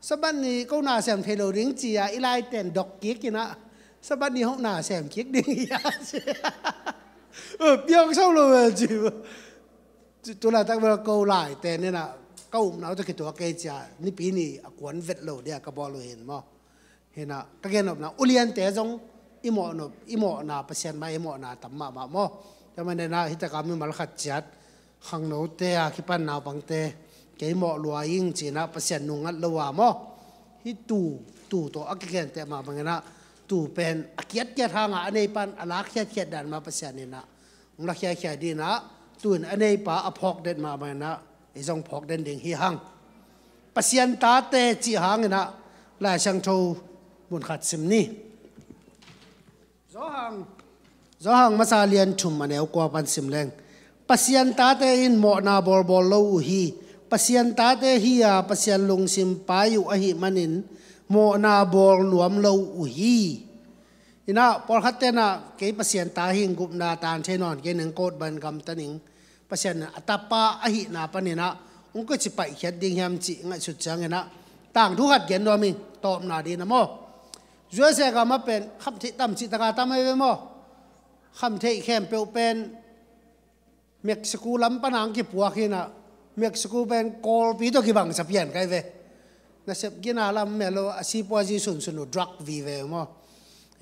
Sabbath ni ko na sem thei lo ding ci a, i laiten dok kik inah, Sabbath ni hoh na sem kik ding hi a ci. Eh, piang sau lo ve ci. Tu laitak bel ko laiten inah ka upna uh tawh kituak kei ci a, Nipi ni a kuan vet lo dia ka bawl uh hi maw. Hi inah ka gennopna, uliante zong i mawhnop, i mawhna Pasian mah i mawhna tam mahmah maw. Tua manin ah hih takah mimal khat ciat khangnote a kipan naupangte kei mawh lua ing ci inah Pasian nungngat lo a maw. Hih tu, tu tawh a kigenteh mah bangin ah tu pen a kiatkiat hanga a neipan a lak khiatkhiat dan mah Pasian in ah hong la khiakhia ding in ah, tu in a neipa a phawk den mahmah in ah ei zong phawk den ding hi hang. Pasian tate cih hangin ah Lai Siangtho mun khat sim ni. Johan, Johan masa lian thum a neu kua pan sim leng. Pasian tate in mawhna bawlbawl lo uh hi. Pasian tate hi-a Pasian lungsim pai uh ahih manin mawhna bawl nuam lo uh hi. In ah pawlkhat ten ah kei Pasian ta hi ing, gupna tan thei nawn kei ning, kawt ban gamta ning, Pasian in a tapa ahihna panin ah hong koici paihkhiat ding hiam cih ngaihsut ciangin ah tangthu khat gen nuam ing, tawpna ding in ah maw. U S A gam ah pen khamtheih tam cih taka tam ahi ve maw. Khamtheih khempeuh pen Mexico lam pan hong kipuak hi in ah, Mexico pen Kawlpi tawh kibang sa pian ka hi ve. Nasep gina lam melo a sipuazi sunsun uh drug vive maw.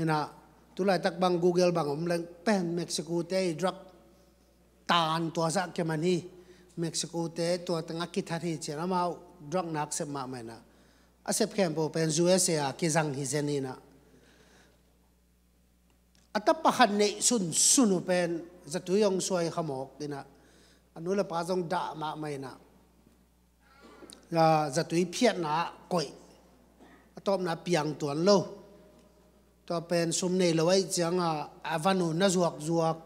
In ah tulaitak bang Google bang om leng pen Mexico te i drug tan tua zah kiman hi. Mexico te tua teng a kithat hi ci-in amau drug nak sep mahmah in ah, a sep khempeuh pen U S A a kizang hi zen in ah. A tapa khat neih sunsun uh pen zatui hong suai kha mawk in ah, a nu le pa zong dah mahmah in ah, a, zatui phiatna ah koih, a tawpna piang tuan lo. Tua pen sum nei lo ahih cianga a van uh na zuakzuak,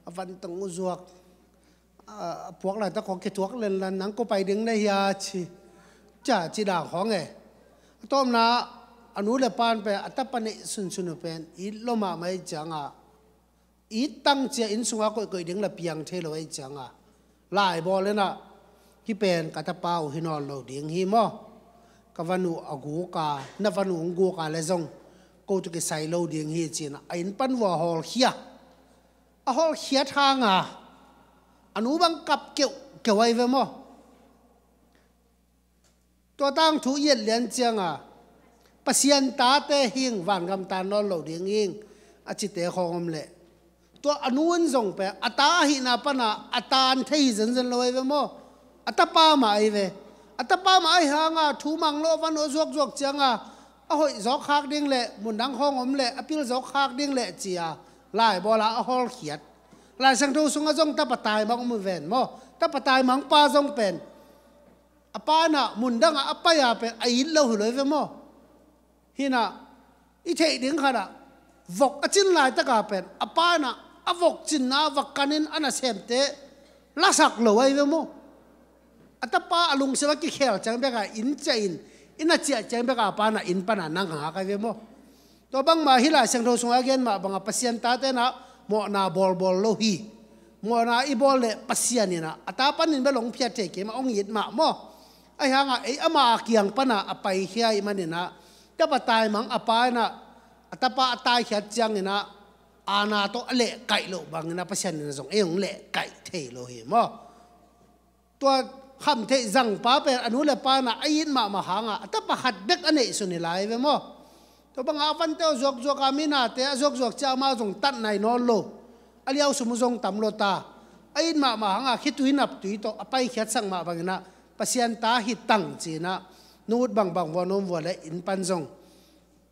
a van teng uh zuak, a, a puak laitak khawng kituak lenlan, nang kua pai ding na hia ci, cia ci dang khawng e. A tawpna a nu le pan pen a tapa neih sunsun uh pen it lo mahmah ahih cianga it tang cia inn sunga koihkoih ding la piang thei lo ahih cianga laibawl in ah, hih pen ka tapa uh hi nawn lo ding hi maw. Ka van uh a guk a, na van uh hong guk a le zong ko tawh kisai lo ding hi ci-in ah a inn pan uh a hawlkhia. A hawlkhiat hanga a nu bang kap keuhkeuh ahi ve maw. Tua tangthu i et lian cianga Pasian tate hi ing, vangam tan nawn lo ding hi ing a cite khawng om leh, tua a nu in zong pen a ta ahihna pana a tan thei hi zenzen lo ahi ve maw. A tapa mah ahi ve. A tapa mah ahi hanga thu mang lo, a van uh a zuakzuak cianga a hoih zawk khak ding le mundang khawng om le a pil zawk khak ding le ci-a laibawl a a hawlkhiat. Lai Siangtho sungah zong tapa taimang om uh ven maw. Tapa taimang pa zong pen a pa in ah mundangah a pai-a pen a it lo hi lo ahi ve maw. Hi in ah i theih ding khat ah vok a cin laitaka pen a pa in ah a vok cinna ah va kanin a nasemte lasak lo ahi ve maw. A tapa a lungsim a kikhel ciang beka inn ciah in, inn a ciah ciang beka a pa in ah inn pana na ngak ahi ve maw. Tua bangmah hih Lai Siangtho sungah a gen mah bangah Pasian tate in ah mawhna bawlbawl lo hi. Mawhna i bawl leh Pasian in ah a ta panin bel hong phiat thei kei mah, hong it mah maw. Ahi hanga ei ama kiang pana a paikhia ahih manin ah tapa taimang a pa in ah a tapa a taikhiat ciangin ah aana tawh a lehkaih loh bangin ah Pasian in ah zong ei hong lehkaih thei lo hi maw. Tua khamtheih zangpa pen a nu le pa in ah a it mahmah hanga a tapa khat bek a neihsun hi lai ve maw. Tua bangah a vante uh zuakzuak a, minate a zuakzuak ciah amau zong tat nai nawn lo. A liausum uh zong tam lo ta. A it mahmah hanga khitui naptui tawh a paikhiatsak mah bangin ah Pasian ta hi tang ci-in ah nu ut bangbang vua, nuam vua le inn pan zong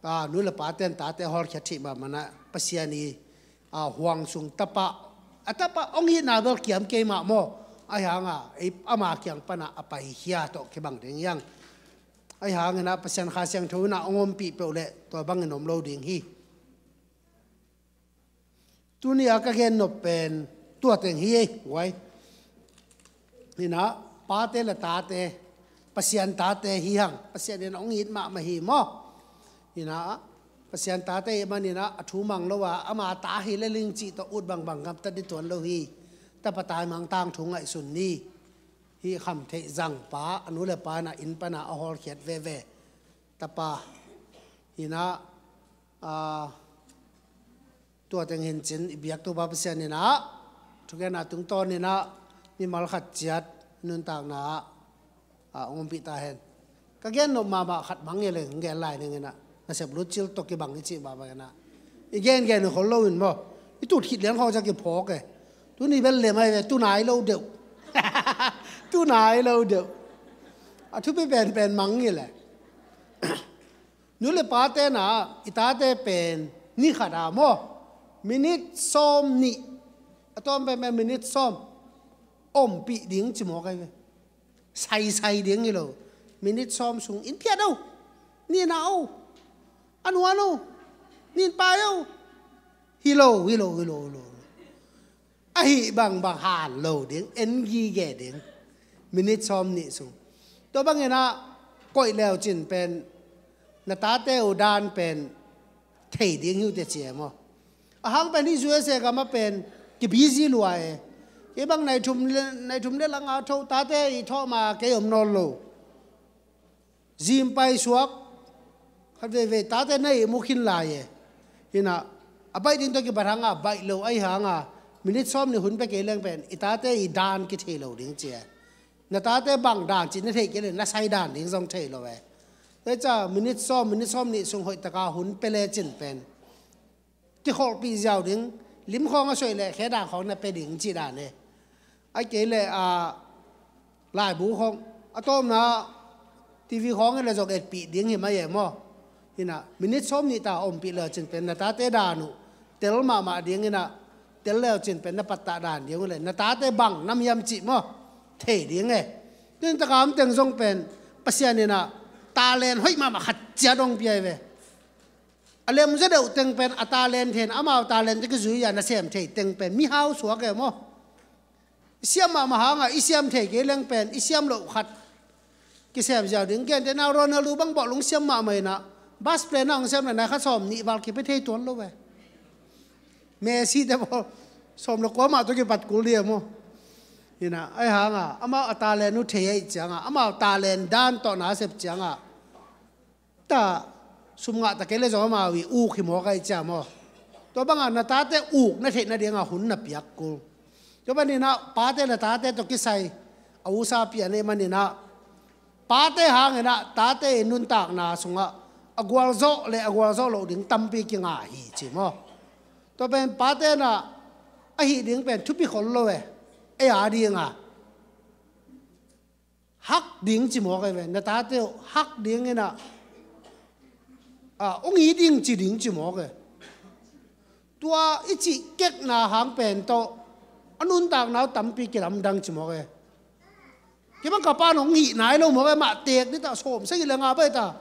a nu le pate in tate hawlkhiat thei mahmah in ah Pasian i, a, huang sung tapa, a tapa hong itna bel kiam kei mah maw. Ahi hanga ei ama kiang pana a paikhia tawh kibang ding hi hang. Ahi hangin ah Pasian Kha Siangtho in ah hong ompih peuh leh tua bangin om lo ding hi. Tuni a ka gen nop pen tua teng hi ei guai. Hi in ah pate le tate Pasian tate hi hang. Pasian in ah hong it mahmah hi maw. Hi in ah Pasian tate ahih manin ah a thu mang lo a, ama ta hi le ling cih tawh ut bangbang gamta ding tuan lo hi. Tapa taimang tangthu ngaihsun ni. Hih khamtheih zangpa a nu le pa in ah inn pana a hawlkhiat veve tapa hi in ah, a, tua teng hi in cin i biak Topa Pasian in ah thugenna tungtawn in ah mimal khat ciat nuntakna ah, a, hong ompih ta hen. Ka gen nop mahmah khat mang hi leng hong gen lai ning in ah, nasep lutcil tawh kibang i cih mahmah in ah i gengen khol lo in maw. I tut khit lian khawng ciah kiphawk e. Tuni bel lem ahi ve, tu nai lo deuh. Tu nai lo deuh. A thupi penpen mang hi leh Nu le pate na i tate pen ni khat a maw, minit sawm nih, a tawm pen pen minit sawm ompih ding ci maw kai ve. Saisai ding hi lo. Minit sawm sung in phiat o, ni na o, a nuan o, nin pai o, hi lo, hi lo, hi lo, hi lo. Ahi bangbang han lo ding, en gige ding. Minit sawm nih sung. Tua bangin ah koih leu cin pen na tate uh dan pen thei ding hi uh te ci e maw. A hang pen hi U S A gam ah pen kibizi lua e. Kei bang nai thum le, nai thum le lang a tho tate i thawh ma kei om nawn lo. Zim pai suak khat veivei tate na ihmu khin lai e. Hi na, a baih ding tawh kipat hang a baih lo ahi hang a, minit sawm nih hun pia kei leng pen i tate i dan kithei lo ding ci e. Na tate bang dan cih na theih kei leng na sai dan ding zong thei lo e. Tua hi ciang minit sawm, minit sawm nih sung hoih taka hun pia le cin pen kikholhpih ziau ding, lim khawng a suaih leh khe dan khawng na pia ding cih dan e. Ahih kei leh a, laibu khawng a tawmna T V khawng in le zong etpih ding hi mai e maw. Hi na, minit sawm nih ta ompih le cin pen na tate dan uh tel mahmah ding hi na, tel le cin pen na pattah dan ding uh le na tate bang nam hiam cih maw, thei ding e. Tun taka om teng zong pen Pasian in ah talent hoih mahmah khat ciat hong pia hi ve. A lemzia deuh teng pen a talent thei in, amau talent te kizui a nasem thei teng pen mihau suak e maw. I siam mahmah hang a i siam thei kei leng pen i siam loh khat kisem ziau ding. Gentehna Ronaldo bang bawlung siam mahmah in ah bas player na hong siam na nai kha sawm nih val kipia thei tuan lo ve. Messi te bawl sawm le kua mah tawh kipat kul ding e maw. Hi na, ahi hang a amau a talent uh thei ahih ciang a, amau talent dan tawh na sep ciang a, ta sum ngah ta kei le zong amau i uk hi mawk ahih ciang maw. Tua bang a na tate uk na theih nading a hun na piak kul. Tua bang in ah pate na tate tawh kisai a usa pia nei man in ah pate hang in ah tate i nuntakna sung ah a gualzawh le a gualzawh loh ding tampi kingah hi ci maw. Tua pen pate na ahih ding pen thupi khol lo e. Ei a ding a hak ding ci mawk e ve. Na tate uh hak ding in ah, a, hong it ding ci ding ci mawk e. Tua i cih kekna hang pen tawh a nuntakna uh tampi kilamdang ci mawk e. Kei bang ka pa in hong hih nai lo mawk e, mah teek ni ta, sawm sagih le nga bai ta,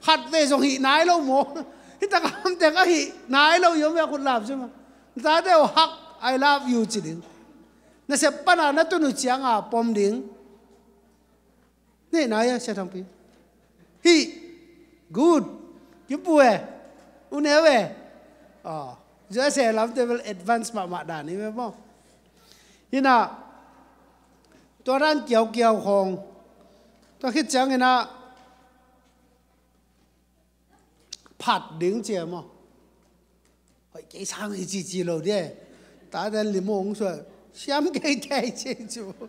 khat vei zong hih nai lo mawk. Hi tak a om teng a hih nai lo i om ve a khut lam ci maw. Na tate uh hak, I love you ci ding. Nasep pan a na tun uh ciang a pom ding. Nei nai a, Sia Thangpi. Hi. Good. Kipu e. U neu e. Aw. U S A lamte bel advance mahmah dan hi ve maw. Hi na, tua dan kiaukiau khawng. Tua khit ciangin ah phat ding ci e maw. Hoih kei sang hi cici lo ding e. Tate in lim hong suai, siam kei tei ci ci maw.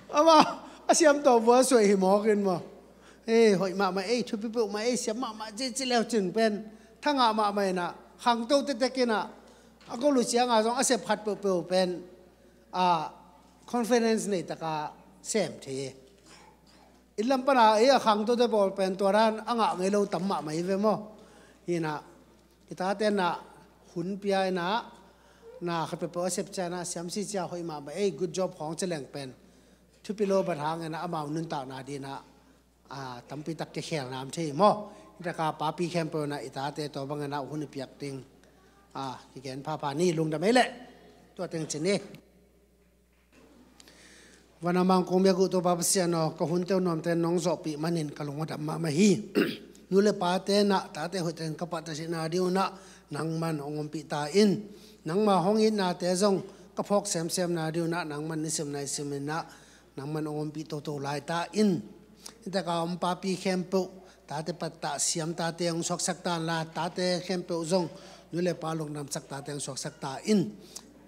Amau a siam tawh vua suai hi mawk in maw. Ei, hoih mahmah ei, thupi peuhmah ei, siam mahmah cici leu cin pen thangah mahmah in ah, khangto tektek in ah, a gol uh ciang a zong a sep khat peuhpeuh pen a, confidence nei taka sem thei. Inn lam pan a ei a khangtote pawl pen tua dan a ngah ngei lo tam mahmah hi ve maw. Hi na, i tate in ah hun pia in ah, na khat peuhpeuh a sep ciang a, siam cici a, hoih mahmah ei, good job khawng ci leng pen thupi lo bang hang in ah amau nuntakna ding in ah, a, tampi tak kikhelna om thei maw. Hi taka papi khempeuh in ah i tate tua bang in ah hun i piak ding, a, kigen phapha ni. Lungdam ei leh. Tua teng ci ni. Van a mang kong biak uh Topa Pasian aw, ka hunte uh nuamte nong zawhpih manin ka lung a dam mahmah hi. Nu le pate in ah tate hoihte in ka pahtatheihna ding un ah nangman hong ompih ta in. Nangma hong itnate zong ka phawk semsemna ding un ah nangman nisim naisim in ah nangman hong ompih toto lai ta in. Hi taka om papi khempeuh, tate pattah siam tate hong suaksak ta inla, tate khempeuh zong nu le pa lungdamsak tate hong suaksak ta in.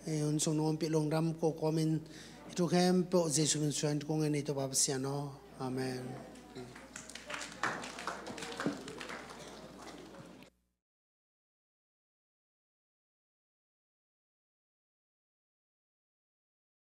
Ei hun sung nong ompih lungdam ko kawmin hih thu khempeuh Jesu min suang kong ngen hi Topa Pasian aw. Amen.